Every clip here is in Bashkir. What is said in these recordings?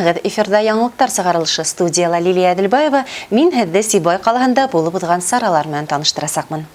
Иҫәнмеһегеҙ! Эфирҙа яңылыҡтар сығарылышы студияла Лилия Әҙелбаева. Мин һеҙҙе Сибай ҡалаһында булып уҙған саралар менән таныштырасаҡмын.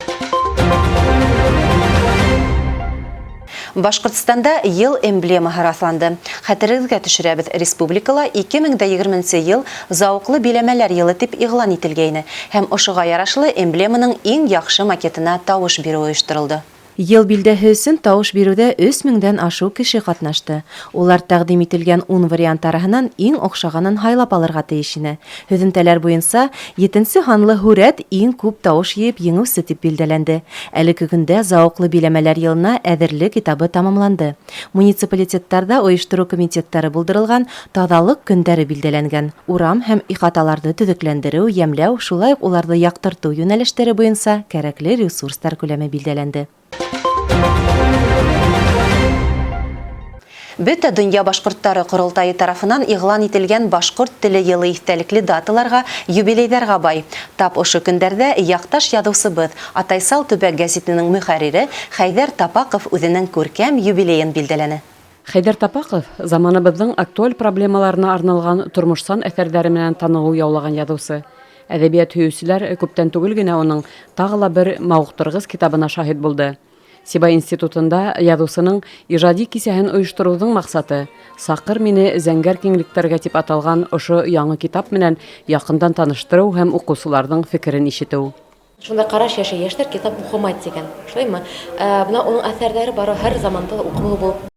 Башҡортостанда йыл эмблемаһы раҫланды. Хәтерегеҙгә төшөрәбеҙ, республикала 2020 нче йыл зауыҡлы биләмәләр йылы тип иғлан ителгәйне һәм ошоға ярашлы эмблеманың иң яҡшы макетына тауыш биреү ойошторолдо. Ел билдәһе өсөн тавыш биреүҙә өс меңдән ашыу кеше ҡатнашты. Улар тәҡдим ителгән ун вариант араһынан иң оҡшағанын һайлап алырға тейеш ине. Һөҙөмтәләр буйынса, етенсе һанлы һүрәт иң күп тавыш йыйып еңеүсе тип билдәләнде. Әлеке көндә зауыҡлы биләмәләр йылына әҙерлек этабы тамамланды. Муниципалитеттарҙа ойоштороу комитеттары булдырылған, таҙалыҡ көндәре билдәләнгән. Урам һәм ихаталарҙы төҙөкләндереү, йәмләү, шулай уҡ уларҙы яҡтыртыу йүнәлештәре буйынса кәрәкле ресурстар күләме билдәләнде. Бөтә дөнья башҡорттары ҡоролтайы тарафынан иғлан ителгән Башҡорт теле йылы иҫтәлекле даталарға, юбилейҙарға бай. Тап ошо көндәрҙә яҡташ яҙыусыбыҙ, Атайсал төбәк гәзитенең мөхәррире Хәйҙәр Тапаҡов үҙенең күркәм юбилейын билдәләне. Хәйҙәр Тапаҡов, заманыбыҙҙың актуаль проблемаларына арналған тормошсан әҫәрҙәре менән танылыу яулаған яҙыусы. Әҙәбиәт һөйөүселәр күптән түгел генә уның тағы ла бер мауыҡтырғыс китабына шаһит булды. Сибай институтында яҙыусының ижади кисәһен ойоштороуҙың маҡсаты Саҡыр мине зәңгәр киңлектәргә тип аталған ошо яңы китап менән яҡындан таныштырыу һәм уҡыусыларҙың фекерен ишетеү. Шундай ҡараш йәшәй, йәштәр китап уҡымай тигән. Шулаймы? Ә, бына уның әҫәрҙәре бары һәр заманда ла уҡымлы булып